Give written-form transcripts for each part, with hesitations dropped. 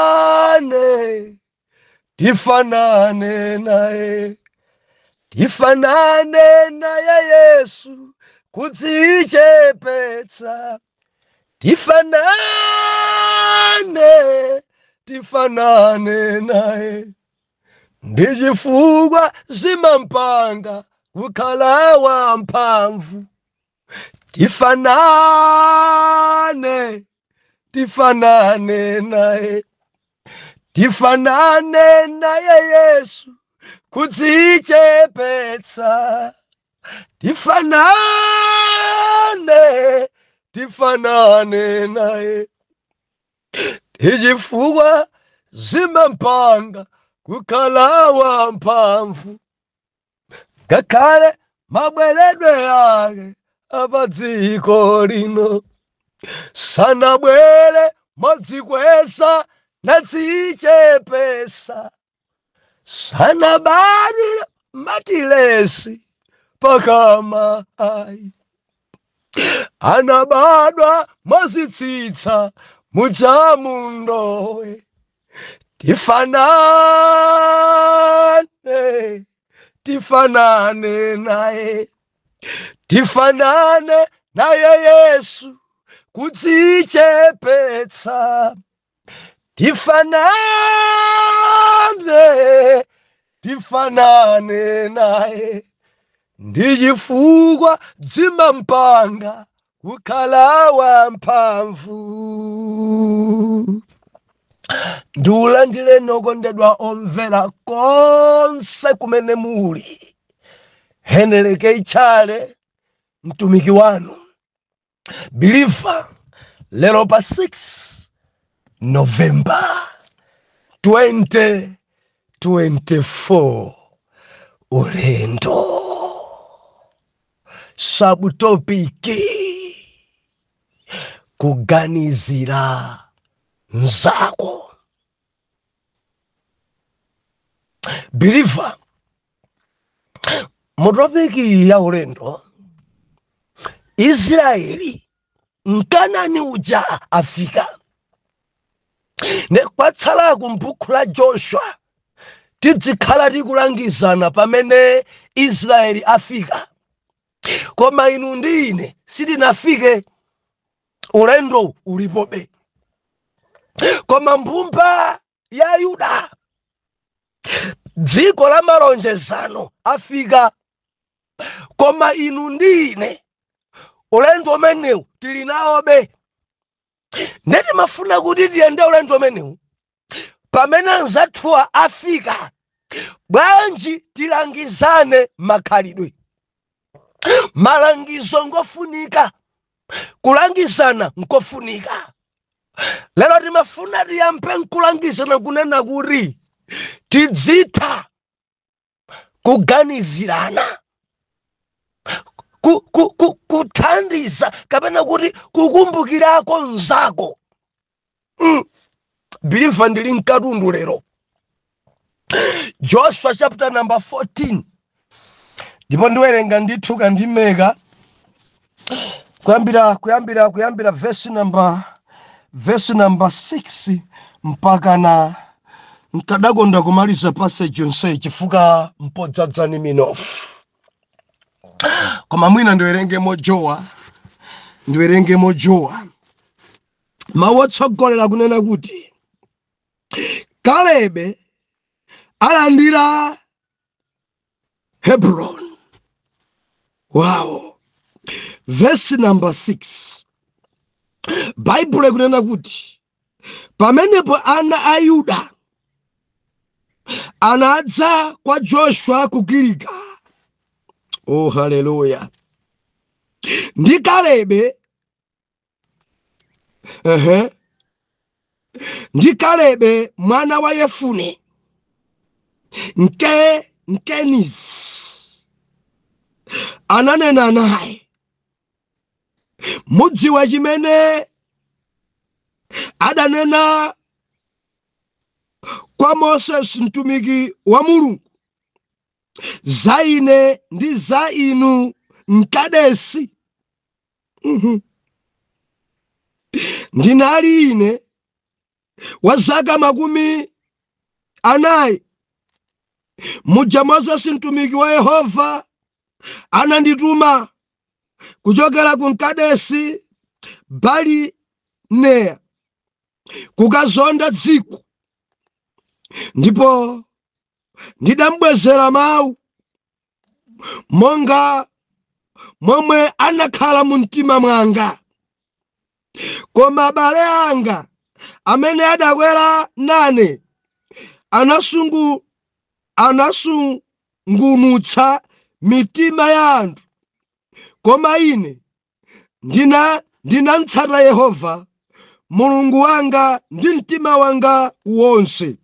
Tifanane, tifanane naye, tifanane naye Yesu, kudzichepetsa. Tifanane, tifanane naye, ndi chifukwa zimampanga kukhala wamphamvu. Tifanane, tifanane naye, tifanane naye Yesu, kudzichepetsa. Tifanane, tifanane naye, ndi chifukwa zimampanga kukhala wamphamvu, ngakhale mabweredwe ake apadziko lino sanabwere modzikweza, nadzichepesa, sanabadwire matilesi pakama ayi, anabadwa mozitsitsa mujamundowe. Tifanane, tifanane naye, tifanane naye Yesu, kudzichepetsa. Tifanane, tifanane naye, ndi chifukwa zimampanga kukhala wamphamvu. Ndiulandire, okondedwa omvera konse kumene muli. Heneleke Ichale, mtumiki wanu believer, lero pa 6 November 2024, ulendo subtopic kuganizira mzako. Believer, mu topic ya ulendo, Israeli mkanani uja afika, ne kwatsalaku m'buku la Joshua tidzikhala tikulangizana pamene Israeli afika, koma inu ndi ine sitinafike, ulendo ulipobe. Koma mbumba ya Yuda, dziko la malonjezano, afika, koma inu ndi ine ulendo umenewu tili nawobe. Ndeti mafuna kuti tiyende ulendo umenewu pamene anzathuwa afika. Bwanji tilangizane makhalidwe? Malangizo ngofunika, kulangizana nkofunika. Lero timafuna tiyambe nkulangizana kunena kuti tidzitha kuganizirana, kuthandiza kapena kuti kukumbukirako mzako. Believer, ndili mkatundu lero. Joshua chapter number 14, ndipo ndiwerenga ndithu kandimeka kuyambira verse number 6 mpaka na nkadakonda kumaliza passage yonseyi chifukwa mpodzadzani minofu, koma mwina ndiwerenge mojowa, ndiwerenge mojowa. Mawu otsogolera kunena kuti Kalebe alandira Hebron. Wow. Verse number 6, Baibulo ikunena kuti pamenepo ana a Yuda anadza kwa Joshua ku Giligala, oh haleluya, ndi Kalebe, ehe, ndi Kalebe mwana wa Yefune Mkenizi, ananena naye, mudziwa chimene adanena kwa Moses mtumiki wa Mulungu za ine ndi za inu mKadesi. Ndinali ine wa zaka 40 muja Mozesi mtumiki wa Yehova anandituma kuchokera ku Kadesi Barinea kukazonda dziko, ndipo ndidambwezera mawu monga momwe anakhala mu mtima mwanga. Koma abale anga amene adakwera nane anasungunutsa mitima ya anthu, koma ine ndinamtsata Yehova Mulungu wanga ndi mtima wanga wonse.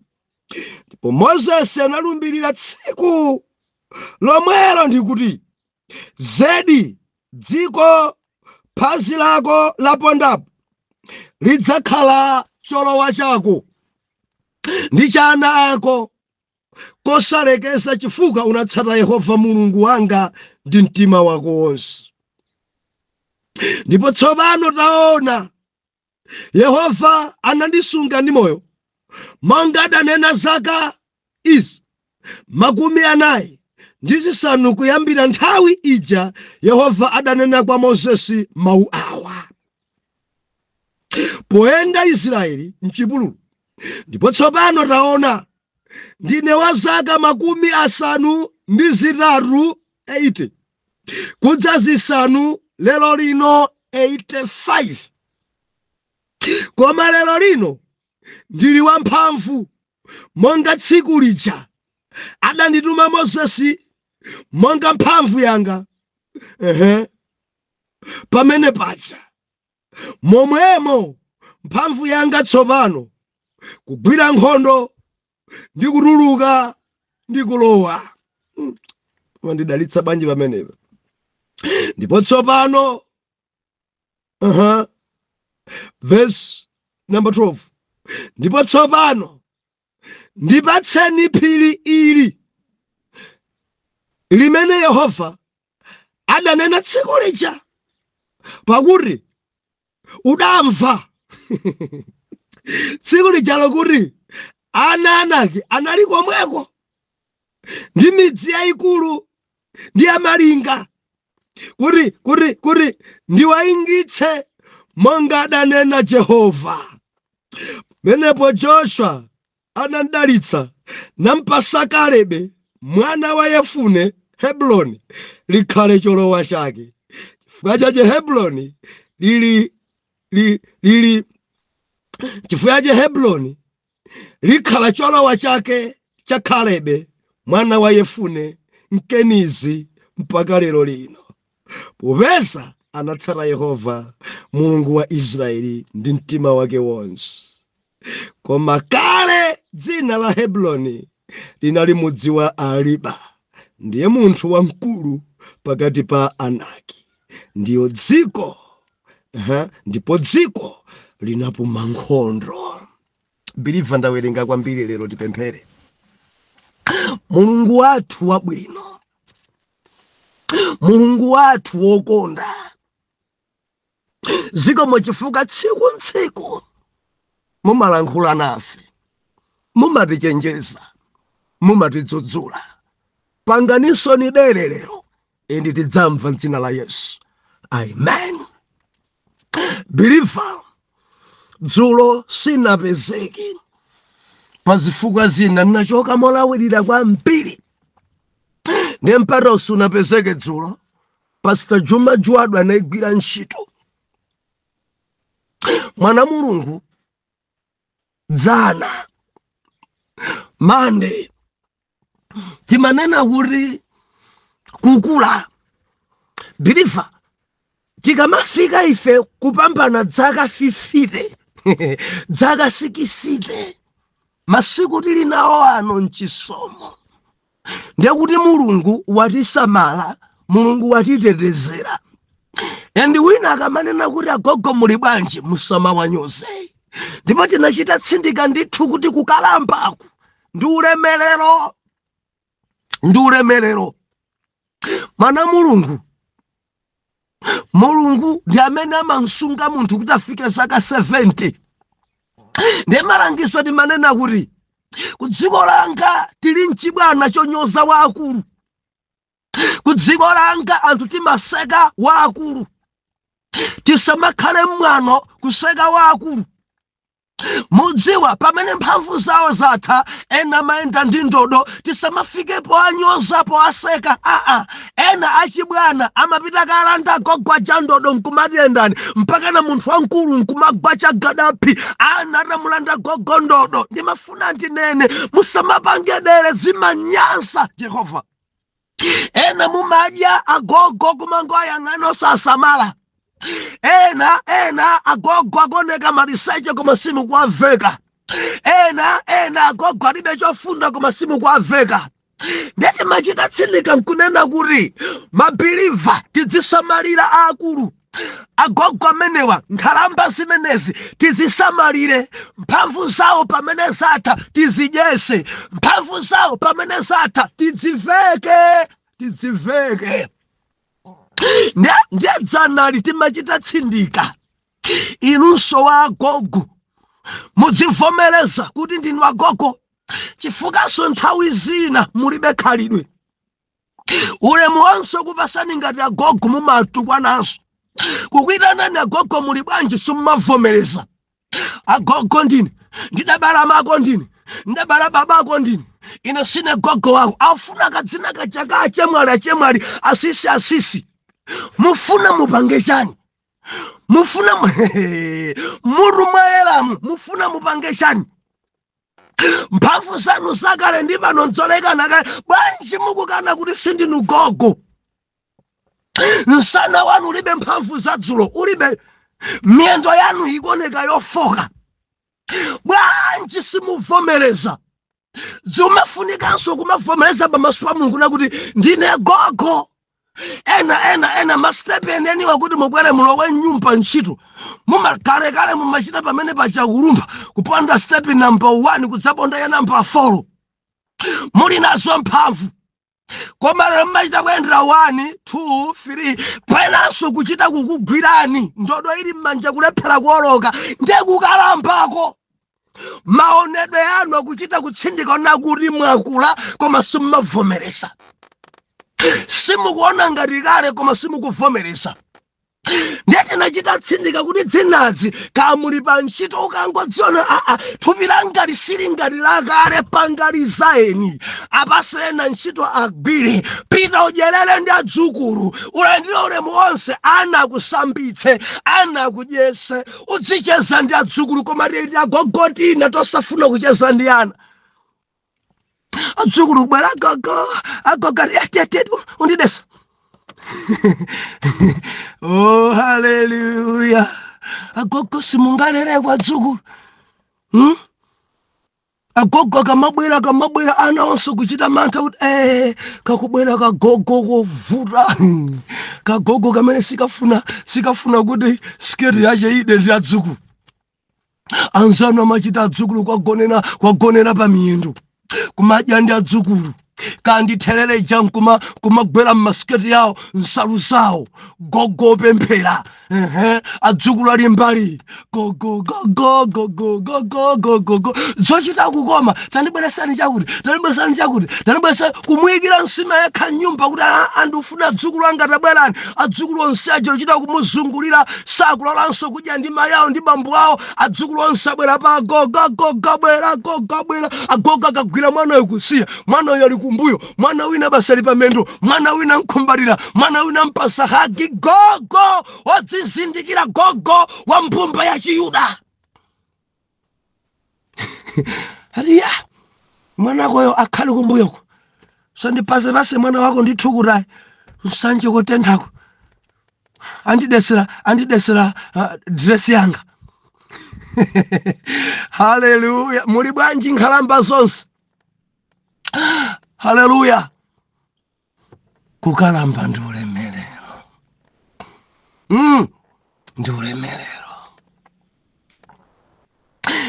Ndipo Mozesi analumbirira tsiku lomwelo ndikuti, zedi dziko phazi lako lapondapo lidzakhala cholowa chako ndi cha ana ako kosalekeza, chifukwa unatsata Yehova Mulungu wanga ndi mtima wako wonse. Ndipo tsopano taona, Yehova anandisunga ndi moyo monga adanena zaka izi 45 kuyambira nthawi ija Yehova adanena kwa Mozesi mawu awa poyenda Israeli mchipululu. Ndipo tsopano taona, ndine wa zaka 83 80 kudza zisanu lero lino 85, koma lero lino ndili wamphamvu monga tsiku lija adandituma Mozesi, monga mphamvu yanga pamene paja, momwemo mphamvu yanga tsopano kugwira nkhondo ndi kutuluka ndi kulowa. Mandidalitsa bwanji pamenepa. Ndipo tsopano verse number 12, ndipo tsopano ndipatseni phiri ili limene Yehova adanena tsiku lija, pakuti udamva tsiku lijalo kuti ana Anaki anali komweko ndi midzi yayikulu ndi amalinga, kuti ndiwayingitse monga adanena Jehova. Pamenepo Joshua anadalitsa nampasa Kalebe mwana wa Yefune Hebroni likhale cholowa chake. Chifukwa chache Hebroni lili lili chifukwa chache Hebroni likhala cholowa chake cha Kalebe mwana wa Yefune Mkenizi mpaka lero lino, popeza anatsata Yehova Mulungu wa Israeli ndi mtima wake wonse. Koma kale dzina la Hebroni linali mudzi wa Ariba, ndiye munthu wamkulu pakati pa Anaki. Ndiyo dziko ndipo dziko linapuma nkhondo. Believer, ndawerenga kwambiri lero, tipemphere. Mulungu wathu wabwino, Mulungu wathu wokonda, zikomo chifukwa tsiku ntsiku mumalankhula nafe, mumatichenjeza, mumatidzudzula. Panganinso ni dere lero, indi tidzamva mdzina la Yesu, amen. Believer, dzulo sinapezeke pa zifukwa zina, ndinachoka molawirira kwambiri ndiye mpata usunapezeke dzulo. Pastor Juma Juwadu anayigwira ntchito. Mwana Mulungu, dzana Mande timanena kuti kukula. Believer, tikamafika ife kupambana dzaka 50, dzaka 60, masiku tili nawo ano mchisomo, ndiye kuti Mulungu watisamala, Mulungu watitetezera. And wina akamanena kuti agogo muli bwanji, musamawanyoze. Ndipo tinachita tsindika ndithu kuti kukalambaku ndi ulemerero, ndi ulemerero. Mwana Mulungu, Mulungu ndi amene amamsunga munthu kuti afike zaka 70. Ndiye malangizo timanena kuti ku dziko langa tili mchibwana chonyoza waakulu. Ku dziko langa anthu timaseka waakulu. Tisamakhale mwano kuseka waakulu. Mudziwa pamene mphamvu zawo zatha, ena amayenda ndi ndodo, tisamafikepo anyozapo aseka. Aa, ena achibwana amapita kalanda agogwa cha ndodo nkumati endani, mpaka na munthu wamkulu nkumagwa chagadaphi ana atamulanda gogo ndodo. Ndimafuna ndinene, musamapange dere, zimanyansa Jehova. Ena mumadya agogo kumango ayang'ana osasamala. Ena agogo akoneka maliseche koma simukuwaveka. Ena agogo alibe chofunda koma simukuwaveka. Ndeti machita tsindika nkunena kuti mabelieva tidzisamalira akulu agogo amenewa, nkhalamba zimenezi tizisamalire. Mphamvu zawo pamene zatha tizidyese, mphamvu zawo pamene zatha tidziveke, tidziveke. Ndiye dzanali timachita tsindika, inunso wa agogo mudzivomereza kuti ndinu agogo, chifukanso nthawi zina mulibe khalidwe. Ulemu wonse kupasani ngati agogo mumatukwananso, kukuitanani agogo muli bwanji simmavomereza. Agogo ndine, ndidabala mako ndine, ndidabala babako ndine, ine sine gogo wako. Afuna kadzina kachaka achemwali achemwali, asisi asisi. Mufuna mupange chani? Mufuna muru mwayeramu mufuna mupange chani? Mphamvu zanu zakale ndi pano nzolekana kale. Bwanji mukukana kuti sindinu gogo? Msana wanu ulibe mphamvu za dzulo, ulibe miyendo yanu ikuoneka yofoka. Bwanji simuvomereza? Zimafunikanso kumavomereza pamaso pa Mulungu nakuti ndine gogo. Ena mastepe eneniwa kuti mukwere mulowe nyumba ntchito mumakalekale mumachita pamene pachakulumba kuponda step number 1 kudzaponda ya number 4, muli nazo mphamvu. Koma lero mmachita kuyendera 1 2 3, penanso kuchita kukugwirani ndodo ili m'manja kulephera kuoloka. Ndiye kukalambako maonedwe anu akuchita kutsindika nakuti mwakula, koma simmavomereza. Simukuona ngati kale, koma simukuvomereza. Ndiye tinachita tsindika kuti dzinazi kamuli pa ntchito ukangodziona aa thupi langa lisili ngati lakale, pangali zaeni apasena ntchito agwire. Pita udyerere ndi adzukulu, ulandire ulemu onse, ana akusambitse, ana akudyese, udzicheza ndi adzukulu. Koma tili agogotina tosafuna kucheza ndi ana. Adzukulu kubwera, agogo agogo, ati undidesa. Oh, haleluya! Agogo simungalere adzukulu, Agogo akamabwera ana onse kuchita mantha kuti kakubwera kagogo kovuta, kagogo kamene sikafuna kuti sketi yache ide ndi adzukulu. Anzanu amachita adzukulu kwagonera pa miyendo, kumadya ndi adzukulu, kandi therere ija kumagwera mmasiketi yawo, nsalu zawo. Gogo pemphera, ehe, adzukulu ali mbali, gogo gogo gogo gogo gogo gogo, zochita kukoma. Tandibweresani chakuti, tandibweresani chakuti, tandibweresani. Kumuyikira nsima yekha nyumba kuti andifuna adzukulu anga tabwerani. Adzukulu onse aja ochita kumuzungulira, sakulolanso kudya ndi mayi awo ndi bambo awo. Adzukulu onse abwera pa gogo, gogo bwera, gogo bwera. Agogo akagwira mwanayo kusiya mwanayo ali kumbuyo, mwana wina basi ali pamendo, mwana wina mkhumbalira, mwana wina mpasa hagi. Gogo odzizindikira, gogo wa mbumba ya Chiyuda. Atiya mwanakoyo akhale kumbuyoko, sandipase pase mwana wako ndithu kutayi nsanje kotenthako andidesera dress yanga. Haleluya! Muli bwanji nkhalamba zonse? Haleluya! Kukalamba ndi ulemerero, ndi ulemerero.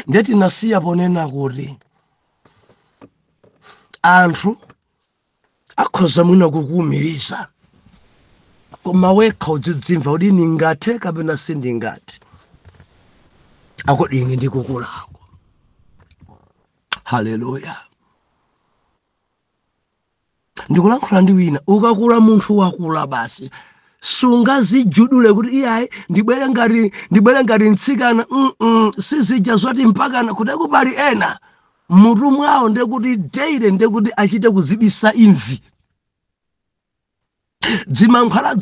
Ndeti nasiya ponena kuti anthu akhoza mwina kukuwumiriza. Koma wekha udzidzimva kuti ndingathe kapena sindingathe. Akodi ine ndikukulako. Haleluya. Ndikulankhula ndi wina. Ukakula munthu wakula basi, sungazijudule kuti iyayi, ndibwere ngati mtsikana. Sizija zoti mpakana kuteku pali ena mutu mwawo ndekuti daily ndekuti achite kuzibisa imvi, dzimankhwala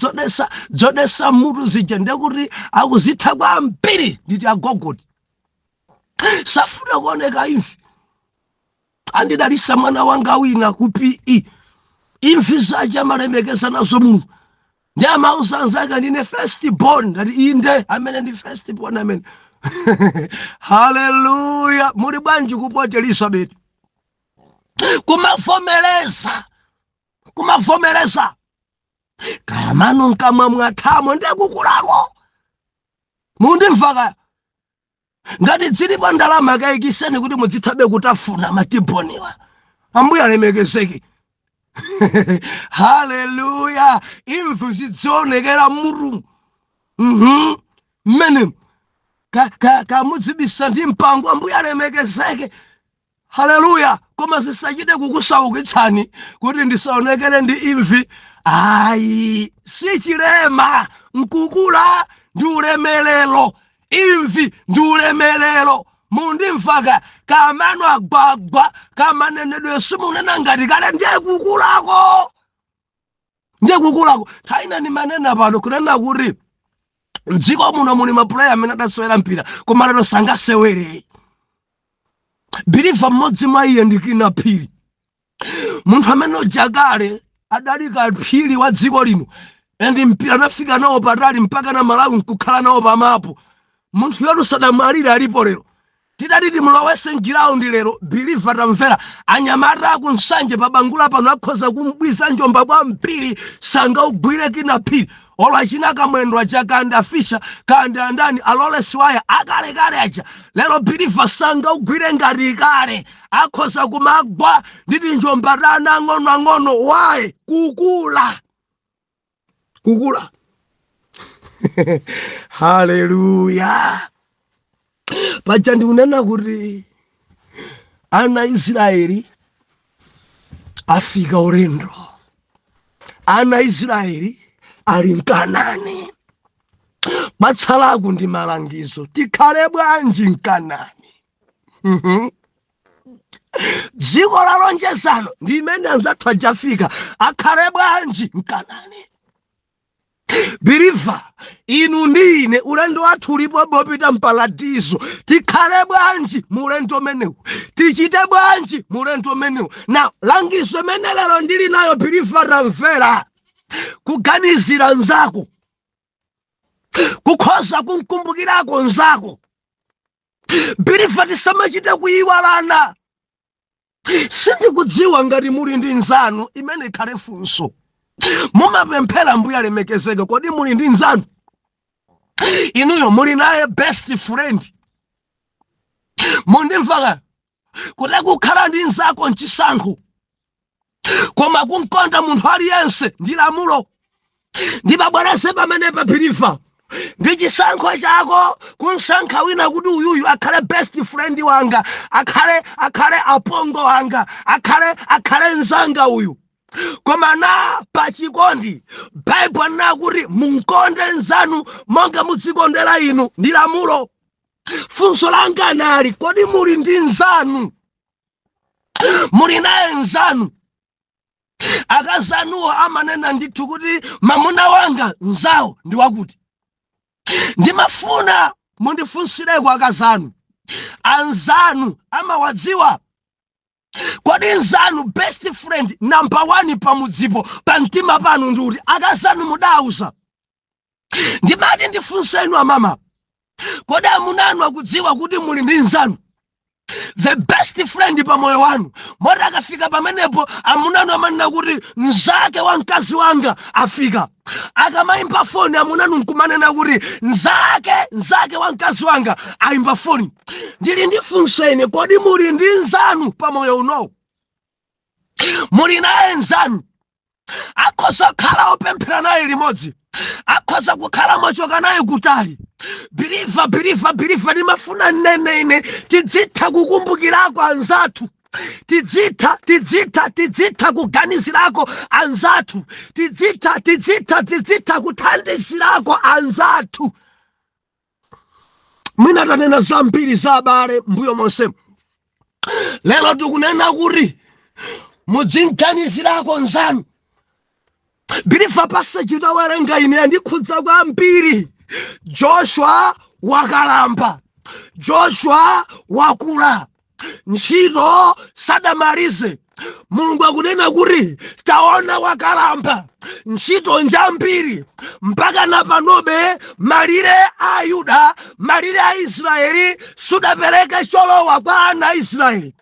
dzodesa mutu zija, ndekuti akuzitha kwambiri. Nditi agogoti safuna kuoneka imvi. Andidalisa mwana wanga wina ku PE, imvi zace amalemekeza nazo Mulungu. Ndi amauza anzake, "Ndine first born." Ndati, "Inde, amene ndi first born amene." Haleluya. Muli bwanji ku Port Elizabeth? Kumavomereza, kumavomereza kaya mano nkamwa mwathamo, ndekukulako. Mundimva kaya? Ngati zilipo ndalama, kayikiseni kuti mudzithabe kutafuna matiboniwa. Ambuye alemekezeke. Haleluya. Imvi zidzionekera mutu mmene kamudzibisa ndi mpango. Ambuye alemekezeke. Haleluya. Koma zisachite kukusaukitsani kuti ndisaonekere ndi imvi, ayi. Si chilema, nkukula ndi ulemelero. Imvi ndi ulemelero. Mundimvaka? Kamano agwagwa, kamanenedwe simunena ngati kale, ndiye kukulako, ndiye kukulako. Nthawi ndimanena pano kunena kuti mdziko muno muli ma player amene adasewera mpira koma lero sangasewere. Believer, mmodzi mwa iye ndi Kinnah Phiri, munthu amene uja kale adali kaphiri wa dziko lino, and mpira anafika nawo patali mpaka na Malawi nkukhala nawo pamapo. Munthu yotu sadamwalire, alipo lero. Tidati timulowese m'ground lero, believer, tamvera, anyamata akuNsanje pabangula pano akhoza kumbwiza njomba kwambiri, sangaugwire Kinnah Phiri. Olo achina Kamwendo aja, kandi afisha, kandi andani, alole siwaya akalekale aja, lero believer sangaugwire ngati kale, akhoza kumagwa nditi njomba tana ang'onoang'ono. Waye kukula, kukula. Haleluya. Paja ndikunena kuti ana Israeli afika ulendo, ana Israeli ali mKanani, kwatsalaku ndi malangizo, tikhale bwanji mKanani? Dziko la lonjezano ndi imene anzathu ajafika, akhale bwanji mKanani? Believer, inu ndi ine ulendo wathu ulipo bopita mparadizo. Tikhale bwanji mu ulendo umenewu? Tichite bwanji mu ulendo umenewu? Na langizo imene lero ndili nayo, believer, tamvera: kuganizira nzako, kukhoza kumkumbukirako nzako. Believer, tisamachite kuyiwalana. Sindikudziwa ngati muli ndi nzanu, imene ikhale funso. Mumapemphera, Mbuye alemekezeke. Kodi muli ndi nzanu inuyo? Muli naye best friend? Mundimvaka? Kuti kukhala ndi nzako nchisankho, koma kunkonda munthu aliyense ndi lamulo. Ndipabwerese pamenepa, believer, ndi chisankho chako kunsankha wina kuti uyuyu akhale best friend wanga, akhale apongo wanga, akhale nzanga uyu. Koma na pachikondi, Baibulo nakuti munkonde nzanu monga mudzikondera inu, ndi lamulo. Funso langa nali, kodi muli ndi nzanu? Muli naye nzanu? Akazanuwo amanena ndithu kuti mamuna wanga nzawo ndi wakuti. Ndimafuna mundifunsireko akazanu, anzanu amawadziwa? Kodi nzanu best friend number one pamudzipo, pamtima panu ndi kuti? Akazanu mudauza? Ndimati ndifunsenu amama, kodi amunanu akudziwa kuti muli ndi nzanu, the best friend pa moyo wanu, moti akafika pamenepo amunanu amanena kuti mnzake wa mkazi wanga afika? Akamayimba foni amunanu nkumanena kuti mnzake wa mkazi wanga ayimba foni. Ndili ndi funso ine, kodi muli ndi nzanu pa moyo unowu? Muli naye nzanu? Akhoza kukhala opemphera naye limodzi, Akhoza kukhala mwachoka naye kutali. Believer, believer, believer, ndimafuna nnene ine tidzitha kukumbukirako anzathu, tidzitha kuganizirako anzathu, tidzitha kuthandizirako anzathu. Mwina tanena zambiri za abale mbuyo monse. Lero tikunena kuti mudzinganizirako nzanu. Believer, passage tawerenga ine yandikhudza kwambiri. Joshua wakalamba, Joshua wakula, ntchito sadamalize. Mulungu akunena kuti taona wakalamba, ntchito njambiri, mpaka na panobe malire a Yuda, malire a Israeli sudapereke cholowa kwa ana a Israeli.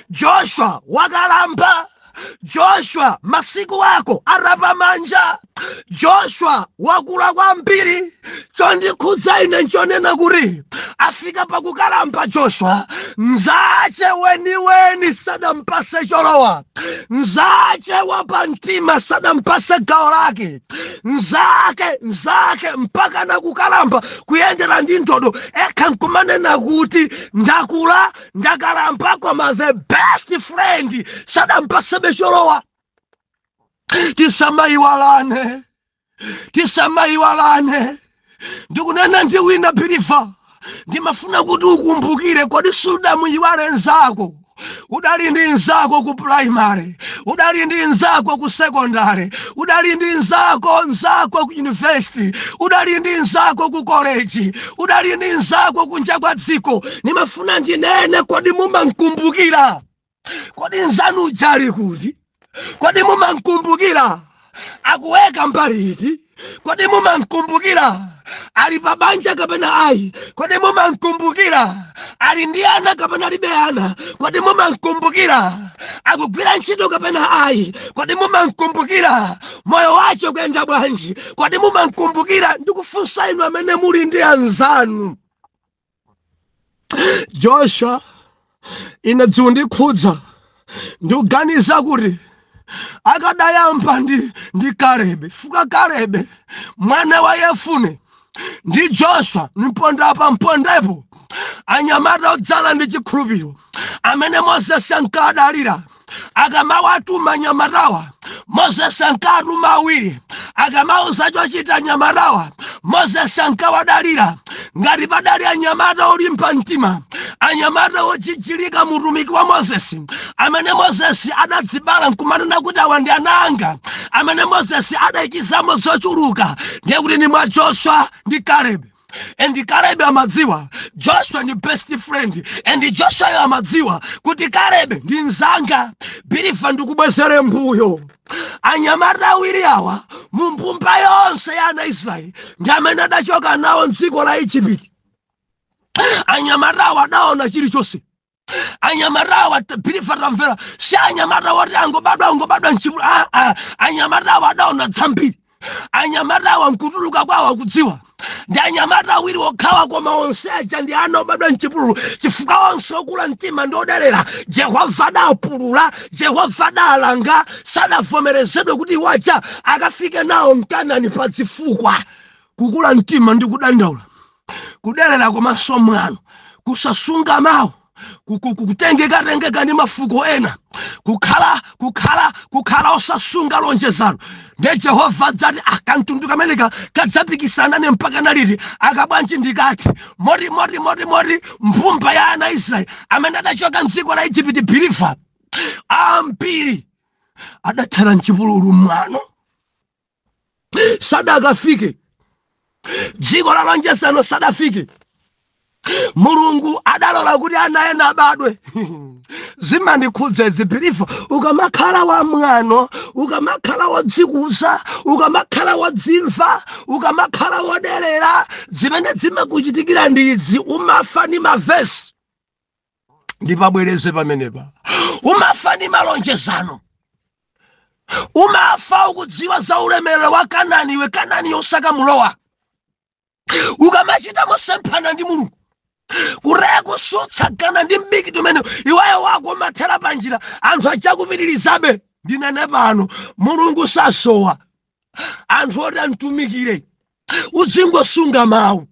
Joshua wakalamba, Joshua masiku ako arapa manja, Joshua wakula kwambiri. Chondikhudza ine nchonena kuti afika pakukalamba Joshua, mzache weniweni sadampase cholowa, mzache wapamtima sadampase gawo lake, mzake mpaka nakukalamba kuyendera ndi ndodo ekha nkumanena kuti ndakula, ndakalamba, koma the best friend sadampasebe cholowa. Tisamayiwalane, tisamayiwalane. Ndikunena ndi wina, believer, ndimafuna kuti ukumbukire. Kodi sudamuyiwale nzako? Udali ndi nzako ku primary, udali ndi nzako ku secondary, udali ndi nzako ku university, udali ndi nzako ku college, udali ndi nzako kunja kwa dziko. Nimafuna ndinene, kodi mumankumbukira? Kodi nzanu ujali kuti? Kodi mumankumbukira? Akuweka mbali iti? Kodi mumankumbukira? Ali pa banja kapena ayi? Kodi mumankumbukira? Ali ndi ana kapena alibe ana? Kodi mumankumbukira? Akugwira ntchito kapena ayi? Kodi mumankumbukira? Moyo wacho kuyenda bwanji? Kodi mumankumbukira? Ndikufunsa inu amene muli ndi anzanu. Joshua ine dziundikhudza, ndikuganiza kuti akadayamba ndi Kalebe, fuka Kalebe mwana wa Yefune ndi Joshua mponda mpondepo, anyamata odzala ndi chikhulupiriro amene Mozesi ankadalira. Akamawatuma anyamatawa, Mozesi ankatuma awiri. Akamauza chochita anyamatawa, Mozesi ankawadalira. Ngati padali anyamata olimba mtima, anyamata ojijilika mutumiki wa Mozesi, amene Mozesi adadzibala nkumanena kuti awa ndi ana anga, amene Mozesi adayikizamo zochuluka, ndiye kuti ni mwa Joshua ndi Kalebe. And Kalebe amadziwa Joshua ndi best friend, and Joshua amadziwa kuti Kalebe ndi mzanga. Believer, ndikubwezere mbuyo. Anyamata awiri awa mu mbumba yonse ya ana Israeli ndi amene adachoka nawo mdziko la Igupti. Anyamata awa adaona chilichonse. Anyamata awa, believer, tamvera, si anyamata woti angobadwa mchipululu. Ah, ah. Anyamata awa adaona zambiri. Anyamata awa nkutuluka kwawo akudziwa. Ndi anyamata awiri okhawa, koma onse aja ndi ana obadwa mchipululu, chifukwa onse okula mtima ndi odelera. Jehova adapulula, Jehova adalanga, sadavomerezedwe kuti iwaja akafike nawo mKanani pa zifukwa kukula mtima ndi kudandaula, kudelera, komanso mwano, kusasunga mawu, kutengeka-tengeka ndi mafuko ena, kukhala osasunga lonjezano. Ndiye Jehova adzati, ah, kamtundu kameneka kadzapikisana ne mpaka naliti? Akabwanji ndikati moti moti moti moti mbumba ya ana Israeli amene adachoka mdziko la Igupti, believer, ambiri adathera mchipululu mwano, sadakafike dziko la lonjezano, sadafike. Mulungu adalola kuti ana ena abadwe. Zimandikhudza izi, believer. Ukamakhala wamwano, ukamakhala wodzikuza, ukamakhala wodzimva, ukamakhala wodelera, zimene zimakuchitikira ndi idzi: umafa ni mavesi. Ndipabwereze pamenepa: umafa ni malonjezano. Umafa ukudziwa za ulemerero wa Kanani, iwe Kanani yosakamulowa. Ukamachita mosemphana ndi Mulungu, kureya kusutsagana ndi mbikiti umene iweyo wako umathera panjira, anthu achakupitirizabe. Ndinene pano, Mulungu sasowa. Anthu oti amtumikire. Udzingosunga mawu,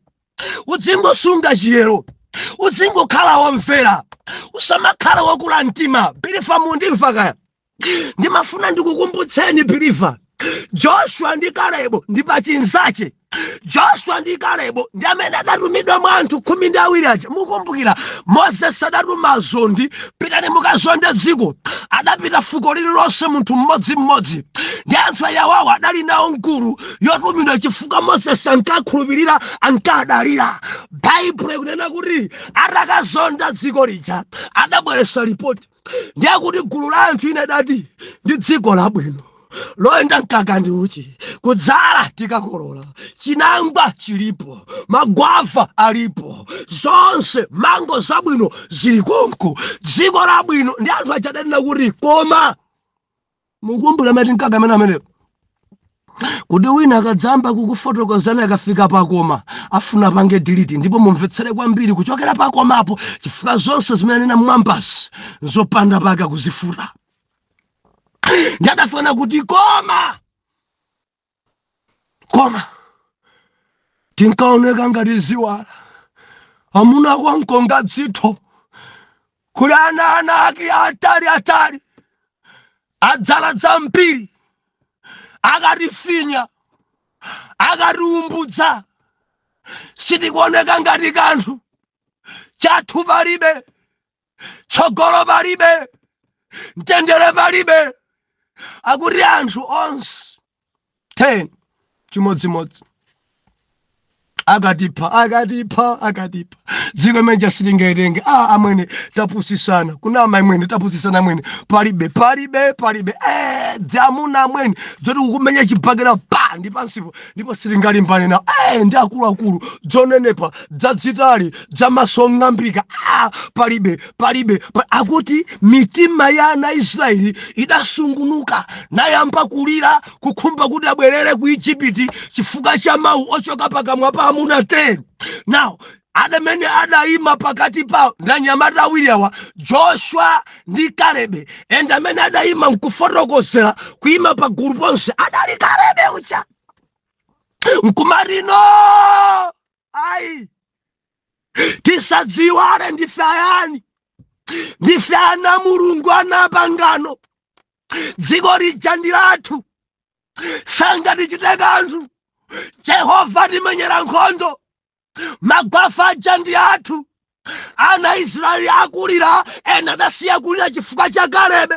udzingosunga chiyero, udzingokhala womvera, usamakhala wokula mtima. Believer, mundimva kaya? Ndimafuna ndikukumbutseni, believer, Joshua ndi Kalebu ndi pachinzache. Joshua ndi Kalebu ndi amene adatumidwa mwa anthu 12 aja. Mukumbukira Moses adatuma azondi, "Pitani mukazonde dziko." Adapita fuko lililonse munthu mmodzimmodzi. Ndi anthu ayawawo adali nawo mkulu yotumidwa chifukwa Moses ankakhulupirira, ankadalira. Baibulo ikunena kuti atakazonda dziko lija adabweretsa ripoti. Ndiye kuti gulu la anthu ine adati ndi dziko labwino loyenda mkaka ndi uchi, kudzala tikakolola, chinangwa chilipo, magwava alipo, zonse mango zabwino zili konko, dziko labwino. Ndi anthu achadanena kuti koma mukumbukira amene mkaka amene amenepo kuti wina akadzamba kukufotokozana, akafika pakoma afuna pange delete. Ndipo mumvetsere kwambiri kuchokera pakomapo, chifukwa zonse zimene anena mwambasi nzopanda pake kuzifuta. Ndi adafuna kuti koma tinkaoneka ngati ziwala, amuna kwankonga dzitho kuli ana ake atali atali adzala zambiri, akatifinya, akatiumbudza, sitikuoneka ngati kanthu, chathu palibe, tsogolo palibe, mtendere palibe. Akuti anthu onse 10 chimodzimodzi akatipha, akatipha, akatipha, dziko imene sitingaitenge. Ah, amwene, tapusisana kunama, imwene, tapusisana amwene, palibe, palibe, palibe. Dzamuna amwene dzoti kukumenya chibakera pa ndi pansipo, ndipo sitingalimbane nawo. Ndi akuluakulu, dzonenepa, dzadzitali, dzamaso ng'ambika. Ah, palibe, palibe. Akuti mitima ya ana Israeli idasungunuka, nayamba kulira, kukhumba kuti abwerere ku Igupti chifukwa cha mawu ochoka pakamwa pa amuna 10. Now adamene adayima pakati pawo ndi anyamata awiri awa, Joshua ndi Kalebe. And amene adayima nkufotokozera, kuyima pagulu ponse, adali Kalebe ucha, nkumati, "No, ayi, tisadziwale ndife ayani. Ndife ana Mulungu, ana pangano. Dziko lija ndi lathu, sangatichite kanthu. Jehova timenyera nkhondo, magwafa aja ndi athu." Ana Israeli akulira, ena adasiya kulira chifukwa cha Kalebe.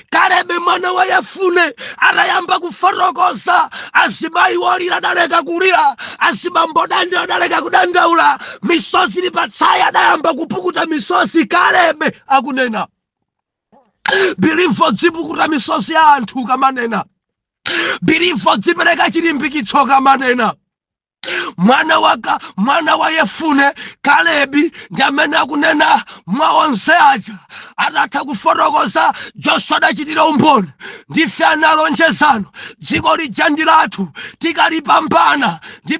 Kalebe mwana wa Yefune atayamba kufotokoza, azimayi wolira adaleka kulira, azibambo dandaula adaleka kudandaula, misozi ili patsaya adayamba kupukuta misozi. Kalebe akunena. Believer, dzipukuta misozi ya anthu kamanena. Believer, dzipereka chilimbikitso kamanena. Mwana wa Yefune Kalebi ndi amene akunena mwa onse aja. Atatha kufotokoza, Joshua adachitira umboni, "Ndife analonjezano, dziko lija ndi lathu, tikalipambana." Ndi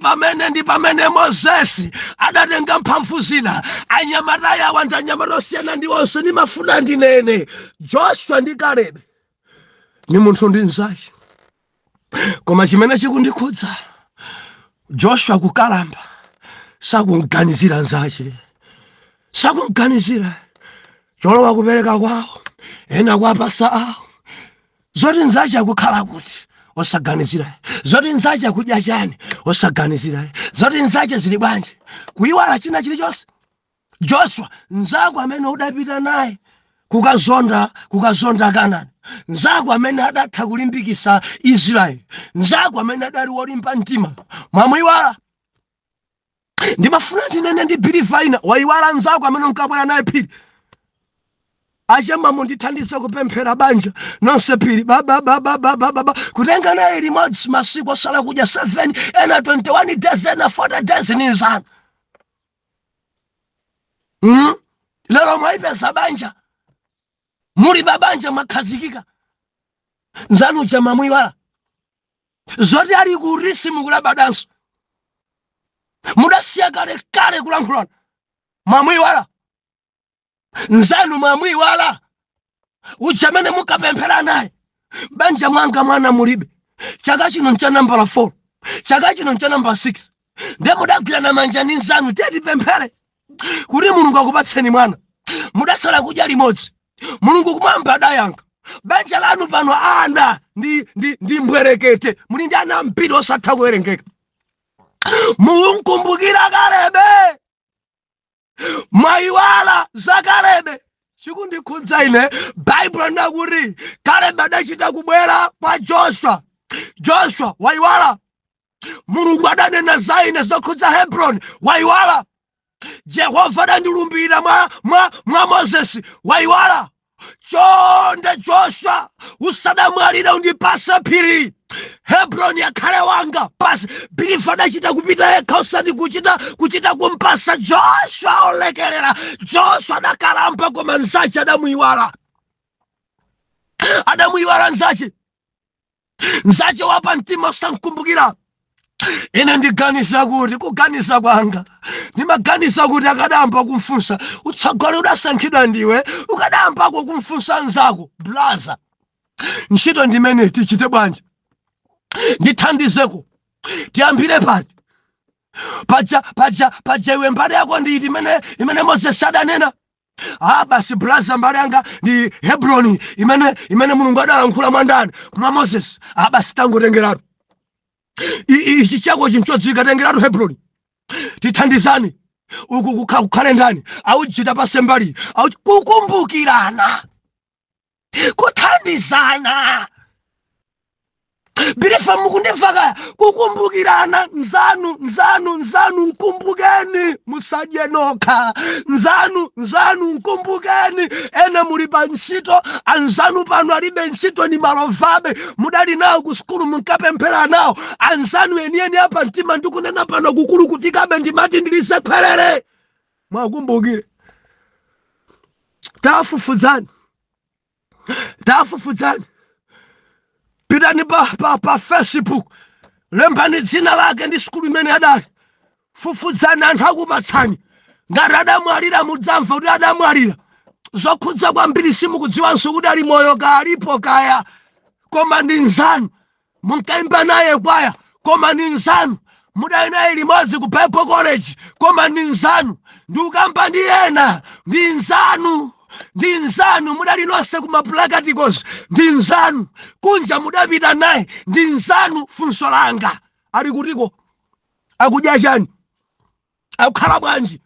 pamene Mozesi adatenga mphamvu zina. Anyamata yawa ndi anyamata osiyana ndi onse. Ndimafuna ndinene, Joshua ndi Kalebe ni munthu ndi mnzake, koma chimene chikundikhudza, Joshua kukalamba sakumganizira nzache, sakumganizira. Cholowa kupereka kwawo, ena kwapasa awo. Zoti nzache akukhala kuti osaganizira, zoti nzache akudya chani osaganizira, zoti nzache zili bwanji, kuyiwala china chilichonse. Joshua, nzako amene udapita naye kukazonda Kanani, nzako amene adatha kulimbikisa Israeli, nzako amene adali wolimba mtima, mwamuyiwala. Ndimafuna ndinene ndi believer ina, wayiwala nzako amene unkabwera naye phiri. Achema, mundithandize kupemphera banja nonse phiri bababababababa, kutenga naye limodzi masiku osala kudya 7, ena 21 days, ena 40 days, ni nzanu. Lero mwayipeza banja, muli pa banja, mwakhazikika, nzanu uja mwamuyiwala. Zoti ali kurisi mukulabadanso, mudasiya kale kale kulankhulana. Mwamuyiwala nzanu, mwamuyiwala uja amene mukapemphera naye. Banja mwanga mwana mulibe. Chaka chino ncha nambala 4, chaka chino ncha nambala 6. Ndiye mudagwirana manja ndi nzanu, tiye tipemphere kuti Mulungu akupatseni mwana. Mudasala kudya limodzi, Mulungu kumwamba adayankha. Banja lanu pano ana ndi mbwerekete, muli ndi ana ambiri osatha kuwerengeka. Munkumbukira Kalebe, mwayiwala za Kalebe. Chikundikhudza ine, Baibulo nakuti Kalebe adachita kubwera kwa Joshua. Joshua, wayiwala Mulungu adanena za ine zokhudza Hebroni? Wayiwala Jehova adandilumbira mwa Mozesi? Wayiwala? Chonde Joshua, usadamwalire undipase phiri, Hebroni akhale wanga pasi. Believer adachita kupita yekha, usati kuchita kumpasa Joshua olekelera. Joshua adakalamba, koma nzache adamuyiwala, adamuyiwala nzache, nzache wapa mtima usankumbukira. Ine ndiganiza kuti, kuganiza kwanga, ndimaganiza kuti akadamba kumfunsa utsogolo udasankhidwa ndiwe, ukadambako kumfunsa nzako, blaza, ntchito ndimene tichite bwanji? Ndithandizeko, tiyambire pati? Paja iwe mbale yako nditi imene Moses adanena? Ah, basi blaza, mbale yanga ndi Hebroni imene Mulungu adalankhula mwa ndani? Mwa Moses. Ah, basi tangotengeratu ichi chako chinchodzika, tengeratu Hebroni, tithandizani uku kukhale ndani auchita pasembali kukumbukirana, kuthandizana. Believer, mukundimva kaya? Kukumbukirana nzanu, nzanu, nzanu nkumbukeni, musadye nokha. Nzanu, nzanu nkumbukeni. Ena muli pa ntchito, anzanu pano alibe ntchito, ni malovabe. Mudali nawo ku sukulu, munkapemphera nawo, anzanu enieni apa mtima. Ndikunena pano kukulu kutikabe, ndimati ndilise khwerere. Mwakumbukire, tafufudzani, tafufudzani. Pitani pa Facebook, lembani dzina lake ndi sukulu imene adali, fufudzani, anthu akupatsani. Ngati adamwalira, mudzamva kuti adamwalira. Zokhudza kwambiri, simukudziwanso kuti ali moyo ka alipo kaya, koma ndi nzanu, munkayimba naye kwaya, koma ndi nzanu, mudali naye limodzi ku Bible College, koma ndi nzanu. Ndikukamba ndi ena, ndi nzanu, ndi nzanu, mudali nonse ku mapracticals, ndi nzanu, kunja mudapita naye, ndi nzanu. Funso langa, ali kutiko? Akudya chani? Akukhala bwanji?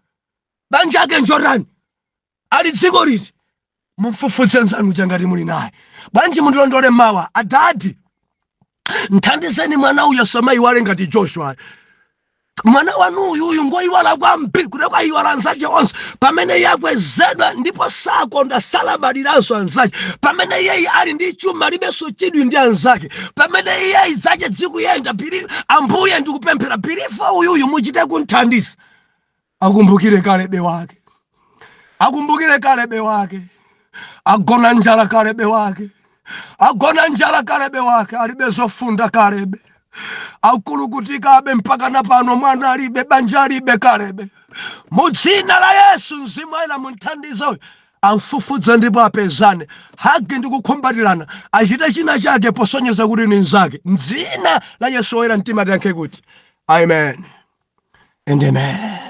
Banja ake njotani? Ali dziko liti? Mumfufudze nzanu changati muli naye. Bwanji mundilondole mawa, adadi, nthandizeni mwana uyo samayiwale ngati Joshua. Mwana wanu uyuyu ngoyiwala kwambiri, kuti kwayiwala anzache onse pamene yakwezedwa, ndipo sakonda, salabadiranso anzache. Pamene iyeyi ali ndi chuma, alibenso chidwi ndi anzake. Pamene iyeyi zache zikuyenda biri, Ambuye, ndikupemphera, believer uyuyu muchite kunthandiza akumbukire Kalebe wake, akumbukire Kalebe wake. Agona njala Kalebe wake, agona njala Kalebe wake, alibe zofunda Kalebe, akulukutikabe mpaka na pano, mwana alibe, banja alibe Kalebe. Mu dzina la Yesu, Mzimu Woyera munthandize uyu, amfufudze ndipo apezane, hug ndi kukhumbatirana, achite china chake posonyeza kuti ni nzake. Mdzina la Yesu woyera mtima tiyankhe kuti amen and amen.